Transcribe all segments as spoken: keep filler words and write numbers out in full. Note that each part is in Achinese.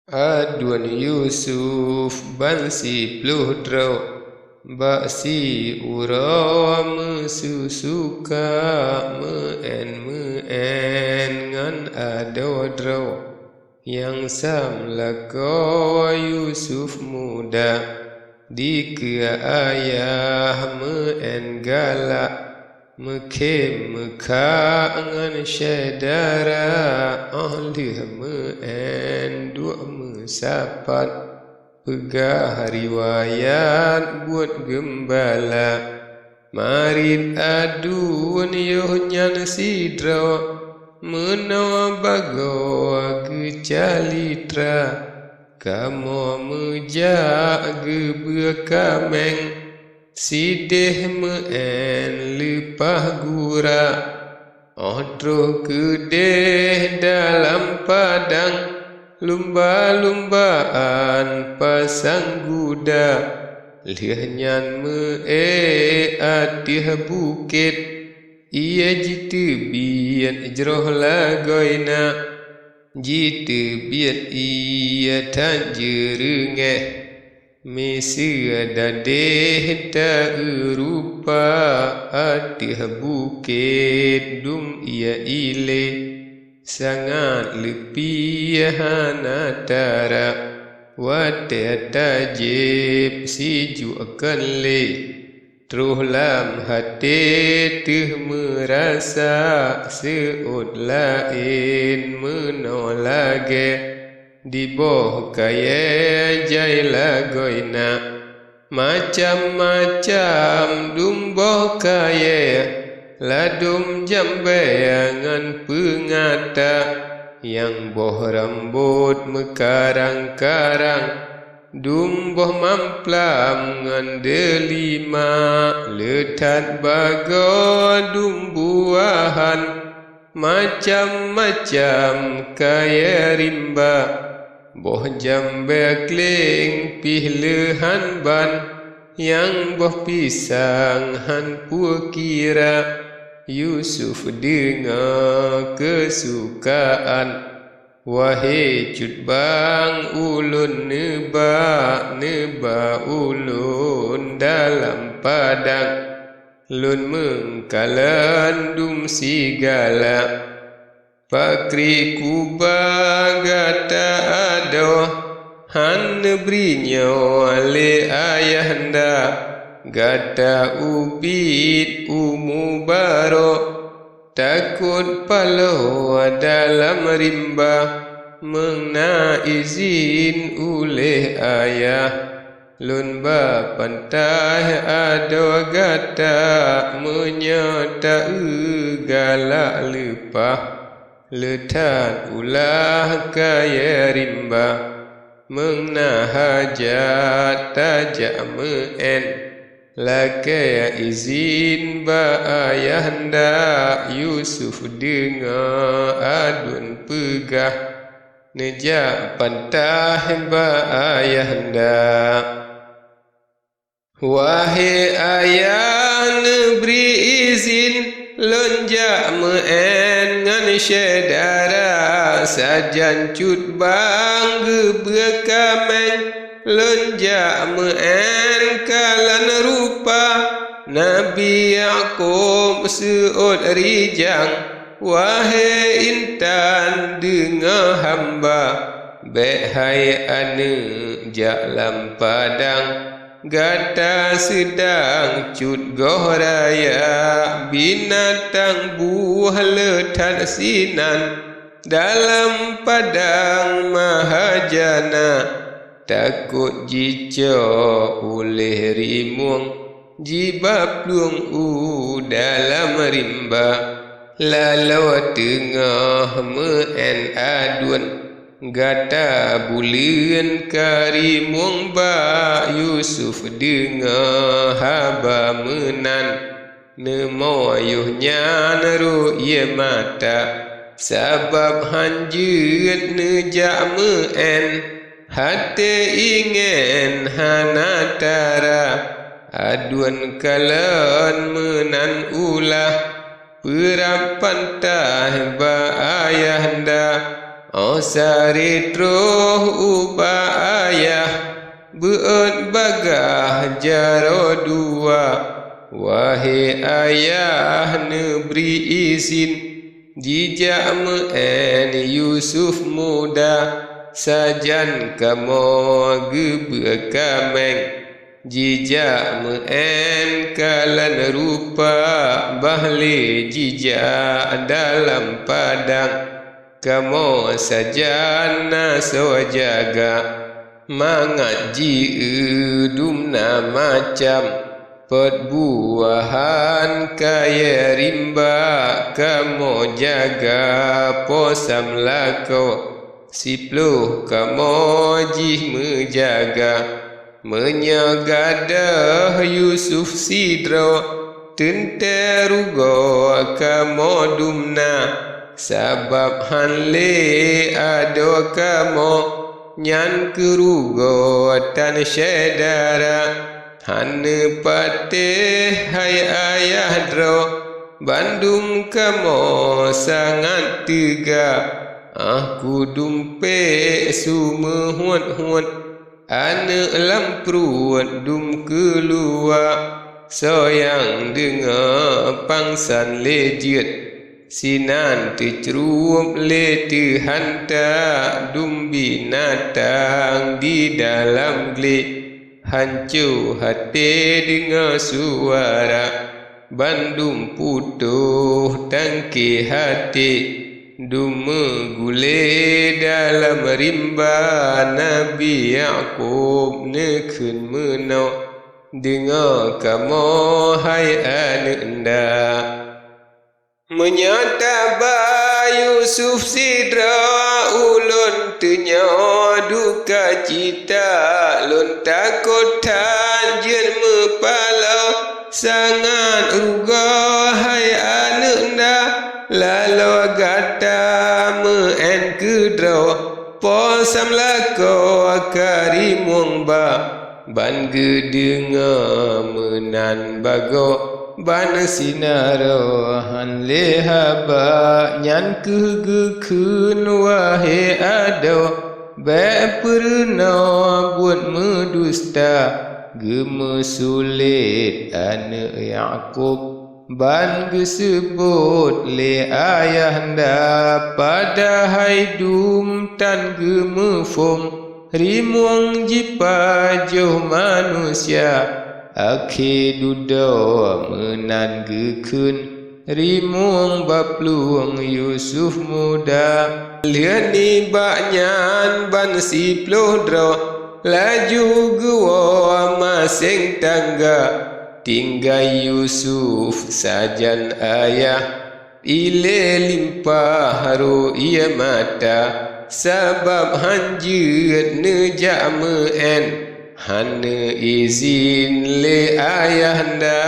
Aduen Yusuf ban siploh droe, bak siuroe meususuka, meu'en-meu'en ngon adoe droe. Nyang sam lakoe Yusuf muda, dikeue ayah meu'en galak, meukhém meukhak ngon syedara, óh lheueh meu'en duek meusapat, peugah riwayat buet geumbala. Marit aduen yoh nyan sidroe, meunoe bagoe geucalitra, kamoe meujak geubeue kaméng, sideh meu'en leupah gura. Óh troh keudeh dalam padang, lumba-lumbaan pasang guda. Lheueh nyan meu'ék ateueh bukét, ié jiteubiet jroh lagoina. Jiteubiet ié that jeureungéh, miseue dadeh ta-eu rupa, ateueh bukét dum ié ilée, sangat leupie hana tara, watée tajieb sijuek kön lé. Troh lam haté teuh meurasa seuôt laén meunoe lagée diboh kayée jai lagoina. Macam-macam dum boh kayée, ladôm jambée ngon peungata, nyang boh rambot meukarang-karang, dum boh mamplam ngon deulima, le that bagoe dum buahan, macam-macam kayée rimba, boh jambée kléng pih leuhan ban, nyang boh pisang han peue kira. Yusuf deungoe keusukaan, wahé cut bang ulôn neuba, neuba ulôn dalam padang. Lôn meukalon dum sigala. Pakri kuba gata adoe, han neubri nyoe lé ayahanda. Gata ubit umu barô, takot paloe dalam rimba. Meuna izin uléh ayah, lôn ba pantaih adoe gata. Meunyoe ta-eu galak leupah, le that ulah kayée rimba. Meuna hajat tajak meu'én, lakée izin bak ayahanda. Yusuf deungoe aduen peugah, neujak pantaih bak ayahanda. Wahé ayah, neubri izin lôn jak meu'én ngon syedara. Sajan cut bang geubeue kaméng, lôn jak meu'én kalon rupa. Nabi Yakub seuôt rijang, wahé intan deungoe hamba. Bék hai aneuëk jak lam padang, gata seudang cut goh raya. Binatang buh le that sinan dalam padang mahajana, takot jicok uléh rimueng, jiba plueng u dalam rimba. Laloe teungoh meu'én aduen, gata buleuen ka rimueng bak. Yusuf deungoe haba meunan, neumoe yoh nyan rhot ié mata, sabab han jeuet neujak meu'én. Até ingén hana tara, aduen kalon meunan ulah. Peurab pantaih bak ayahanda, Óh saré troh ubak ayah, beuet bagaih jaroe dua. Wahé ayah, neubri izin jijak meu'én Yusuf muda, sajan kamoe geubeuet kaméng. Jijak meu'én kalon rupa, bah lé jijak dalam padang. Kamoe sajan na soe jaga, mangat jieu dum na macam. Peuet buahan kayée rimba kamoe jaga, po sam lakoe siploh kamoe jih meujaga. Meunyoe gadôh Yusuf sidroe, teuntée rugoe kamoe dum na, sabab hán lé adoe kamoe, nyan keuh rugoe tan syedara. Hana patéh hai ayah droe, bandum kamoe sangat teuga. Ah, kudumpék su meuhuet-huet, aneuëk lam pruet dum keuluwa. Soe nyang deungoe pangsan lé jeuet, sinan teucrueb lé teuhanta dum binatang di dalam glé. Hanco até deungoe suara, bandum putôh tangké até. Dum meugulé dalam rimba, Nabi Yakub neukheun meunoe, deungoe kamoe hai aneuëk nda. Meunyoe taba Yusuf sidroe, ulôn teunyoe duka cita, lôn takot that jeuet meupaloe. Sangat rugoe hai aneuëk nda, laloe gata meu'én keudroe, po sam lakoe ka rimueng ba. Ban geudeungoe meunan bagoe, ban sinaroe hán lé haba. Nyan kheueh geukheun, wahé adoe, bék peurunoe buet meudusta. Geumeusulet aneuëk Yakub ban geuseubot lé ayah nda, padahai dum tan geumuphom. Rimueng jipajoh manusia, akhé dudoe meunan geukheun, rimueng baplueng Yusuf muda. Lheueh nibak nyan ban siploh droe, laju geuwoe maséng tangga. Tinggai Yusuf sajan ayah, ilée limpah rô ié mata, sabab hán jeuet neujak meu'én. Hana izin lé ayah nda,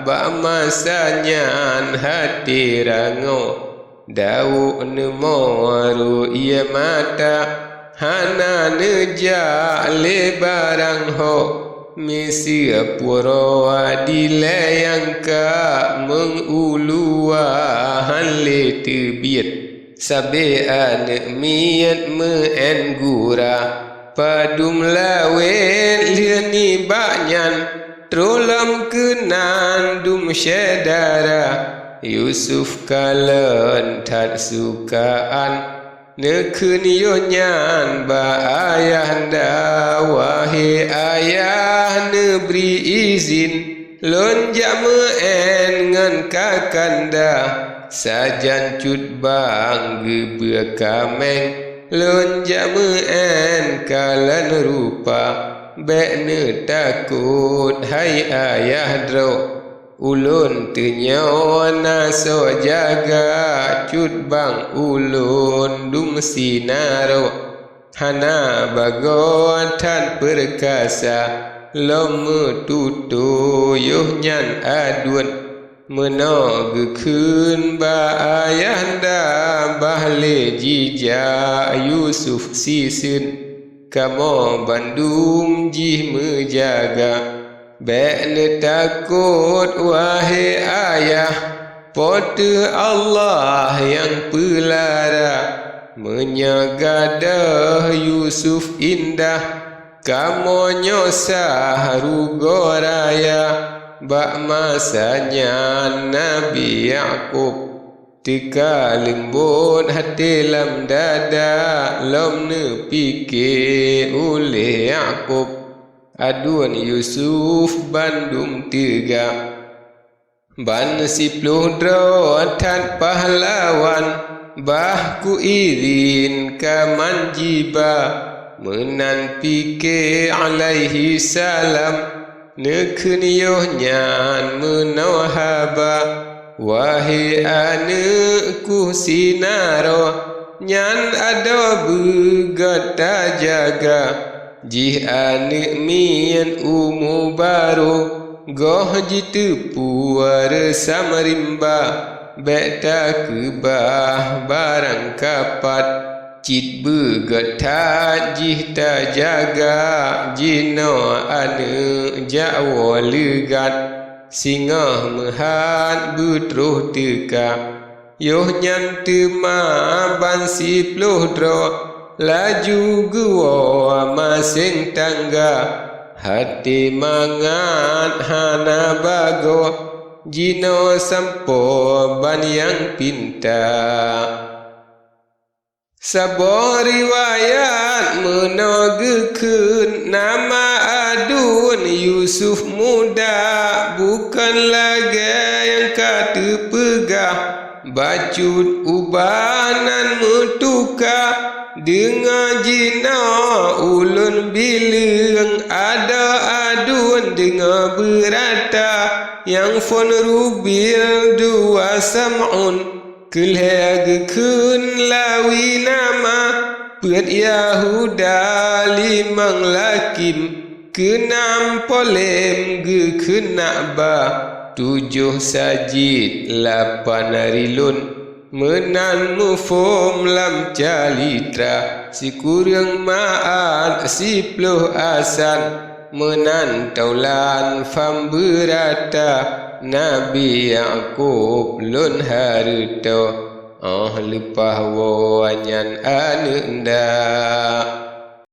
bak masa nyan até rangoe. Dawok neumoe rô ié mata, hana neujak lé barang ho. Miseue puroe dilée nyang ka, meung u luwa hán lé teubiet. Sabe aneuëk miet meu'én gura, padum lawét lheueh nibak nyan, troh lom keunan dum syedara. Yusuf kalon that sukaan, neukheun yoh nyan bak ayah nda, "Wahé ayah, neubri izin lôn jak meu'én ngon kakanda. Sajan cut bang geubeuet kaméng, lôn jak meu'én kalon rupa. Bék neutakot hai ayah droe. Ulôn teunyoe na soe jaga, cut bang ulôn dum sinaroe. Hana bagoe that peurkasa, lom meututoe yoh nyan aduen." Meunoe geukheun bak ayah nda, bah lé jijak Yusuf siseun. Kamoe bandum jih meujaga. Bék neutakot, wahé ayah, Po teu Allah nyang peulara. Meunyoe gadôh Yusuf indah, kamoe nyoe sah rugoe raya. Bak masa nyan Nabi Yakub teuka leumbot até lam dada, lom neupike uleh Yakub aduen Yusuf bandum teuga. Ban siploh droe that pahlawan, bah kuirin kaman jiba. Meunan pike alaihi salam, neukheun yoh nyan meunoe haba. Wahé aneuëk ku sinaroe, nyan adoe beugöt tajaga. Jih aneuëk miet umu barô, goh jiteupue reusam rimba. Bék takeubah barang kapat, cit beugöt that jih tajaga. Jinoe aneuëk jak woe leugat, singoh meuhat beutroh teuka. Yoh nyan teuma ban siploh droe, laju geuwoe maséng tangga. Até mangat hana bagoe, jinoe sampoe ban nyang pinta. Saboh riwayat meunoe geukheun, nama aduen Yusuf muda, bukon lagée nyang ka teupeugah. Bacut ubah nan meutuka, deungoe jinoe ulôn bileueng. Adoe aduen deungoe beurata, nyang phon rubil dua sam'un. Keu lhée geukheun lawi nama, peuet Yahuda limong lakim, keunam polém geukheun nakba, tujoh sajit lapan rilon. Meunan muphom lam calitra, sikureueng maát siploh asan. Meunan taulan pham beurata, Nabi Yakub lôn hareutoe, óh leupah woe nyan aneuëk nda.